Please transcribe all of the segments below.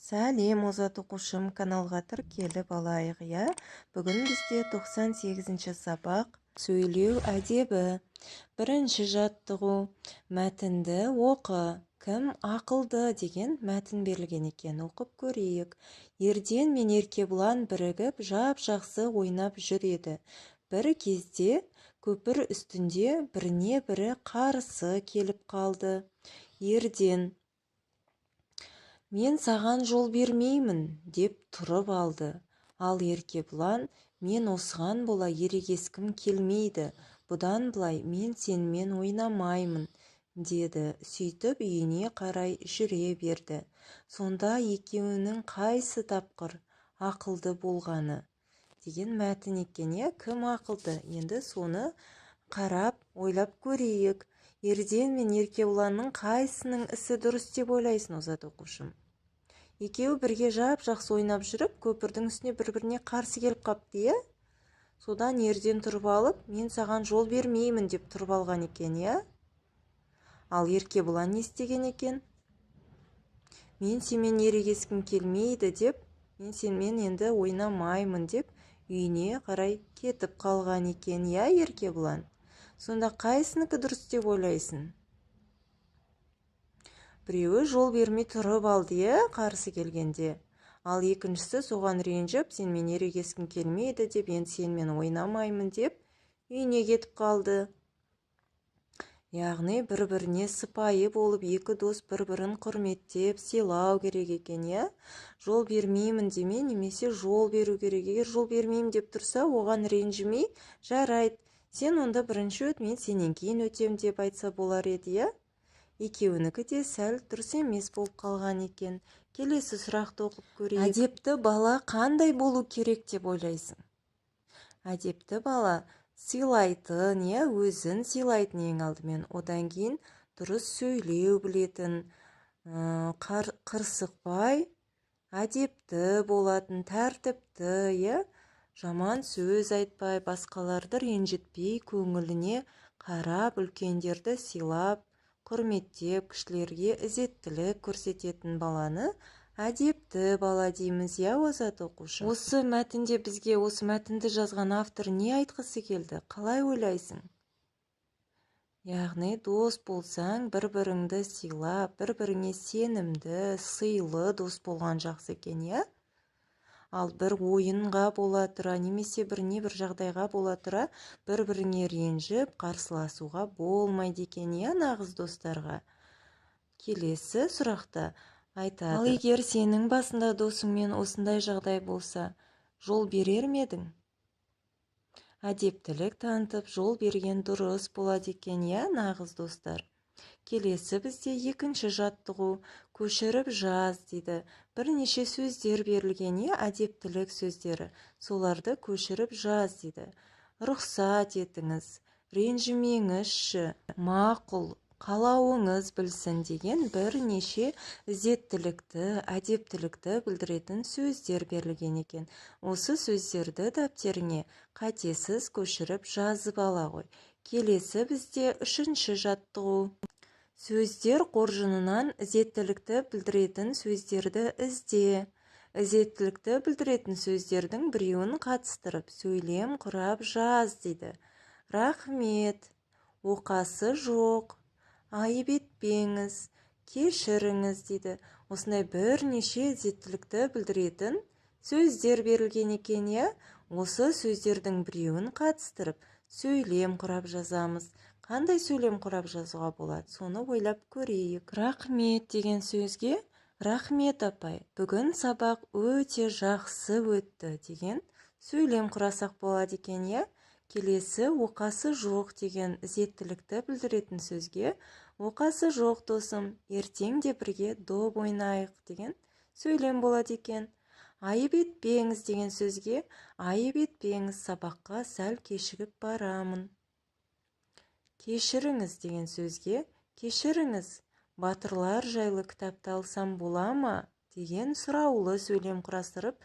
Сәлем, озат оқушым! Каналға тіркеліп алайық, иә. Бүгін бізде 98-ші сабақ, сөйлеу әдебі. Бірінші жаттығу. Мәтінді оқы. «Кім ақылды?» деген мәтін берілген екен, оқып көрейік. Ерден мен Еркебұлан бірігіп жап-жақсы ойнап жүр еді. Бір кезде көпір үстінде біріне бірі қарсы келіп қалды. Ерден: «Мен саған жол бермеймін», – деп тұрып алды. Ал Еркебұлан: «Мен осыған бола ерегескім келмейді, бұдан былай мен сенімен ойнамаймын», – деді. Сөйтіп үйіне қарай жүре берді. Сонда екеуінің қайсы тапқыр, ақылды болғаны деген мәтін екен, иә. Кім ақылды? Енді соны қарап, ойлап көрейік. Ерден мен Еркебұланның қайсының ісі дұрыс деп ойлайсың, озат оқушым? Екеуі бірге жап-жақсы ойнап жүріп, көпірдің үстіне бір-біріне қарсы келіп қапты, иә. Содан Ерден тұрып алып, «Мен саған жол бермеймін» деп тұрып алған екен, иә. Ал Еркебұлан не істеген екен? «Мен сенімен ерегескім келмейді» деп, «Мен сенімен енді ойнамаймын» деп үйіне қарай кетіп қалған екен, иә, Еркебұлан. Сонда қайсынікі дұрыс деп ойлайсың? Біреуі жол бермей тұрып алды, иә, қарсы келгенде. Ал екіншісі соған ренжіп, «Сенімен ерегескім келмейді» деп, «Енді сенімен ойнамаймын» деп үйіне кетіп қалды. Яғни бір-біріне сыпайы болып, екі дос бір-бірін құрметтеп, сыйлау керек екен, иә. Жол бермеймін деме немесе жол беру керек. Егер жол бермеймін деп тұрса, оған ренжімей, «Жарайды, сен онда бірінші өт, мен сенен кейін өтем» деп айтса болар еді, иә. Екеуінікі де сәл дұрыс емес болып қалған екен. Келесі сұрақты оқып көрейік. Әдепті бала қандай болу керек деп ойлайсың? Әдепті бала сыйлайтын, иә, өзін сыйлайтын ең алдымен, одан кейін дұрыс сөйлеу білетін, қырсықпай, әдепті болатын, тәртіпті, иә, жаман сөз айтпай, басқаларды ренжітпей, көңіліне қарап, үлкендерді сыйлап, құрметтеп, кішілерге ізеттілік көрсететін баланы әдепті бала дейміз, иә, озат оқушы. Осы мәтінде бізге осы мәтінді жазған автор не айтқысы келді, қалай ойлайсың? Яғни дос болсаң, бір-біріңді сыйлап, бір-біріңе сенімді, сыйлы дос болған жақсы екен, иә. Ал бір ойынға бола тұра немесе бір не бір жағдайға бола тұра бір-біріңе ренжіп, қарсыласуға болмайды екен, иә, нағыз достарға. Келесі сұрақта айтады: ал егер сенің басында досыңмен осындай жағдай болса, жол берер ме едің? Әдептілік танытып, жол берген дұрыс болады екен, иә, нағыз достар. Келесі бізде екінші жаттығу. «Көшіріп жаз» дейді. Бірнеше сөздер берілген, иә, әдептілік сөздері. Соларды көшіріп жаз дейді. Рұқсат етіңіз, ренжімеңізші, мақұл, қалауыңыз білсін деген бірнеше ізеттілікті, әдептілікті білдіретін сөздер берілген екен. Осы сөздерді дәптеріңе қатесіз көшіріп жазып ала ғой. Келесі бізде үшінші жаттығу. Сөздер қоржынынан ізеттілікті білдіретін сөздерді ізде. Ізеттілікті білдіретін сөздердің біреуін қатыстырып, сөйлем құрап жаз дейді. Рахмет, оқасы жоқ, айып етпеңіз, кешіріңіз дейді. Осындай бірнеше ізеттілікті білдіретін сөздер берілген екен, иә. Осы сөздердің біреуін қатыстырып, сөйлем құрап жазамыз. Қандай сөйлем құрап жазуға болады, соны ойлап көрейік. Рахмет деген сөзге «Рахмет, апай, бүгін сабақ өте жақсы өтті» деген сөйлем құрасақ болады екен, иә. Келесі оқасы жоқ деген ізеттілікті білдіретін сөзге «Оқасы жоқ, досым, ертең де бірге доп ойнайық» деген сөйлем болады екен. Айып етпеңіз деген сөзге «Айып етпеңіз, сабаққа сәл кешігіп барамын». Кешіріңіз деген сөзге «Кешіріңіз, батырлар жайлы кітапты алсам бола ма?» Деген сұраулы сөйлем құрастырып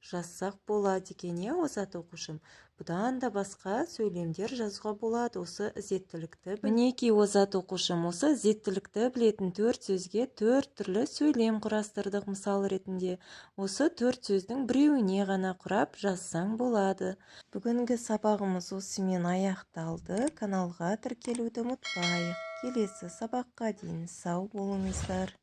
жазсақ болады екен, иә, озат оқушым? Бұдан да басқа сөйлемдер жазуға болады осы ізеттілікті. Мінекей, озат оқушым, осы ізеттілікті білетін төрт сөзге төрт түрлі сөйлем құрастырдық мысал ретінде. Осы төрт сөздің біреуіне ғана құрап жазсаң болады. Бүгінгі сабағымыз осымен аяқталды. Каналға тіркелуді ұмытпайық. Келесі сабаққа дейін сау болыңыздар.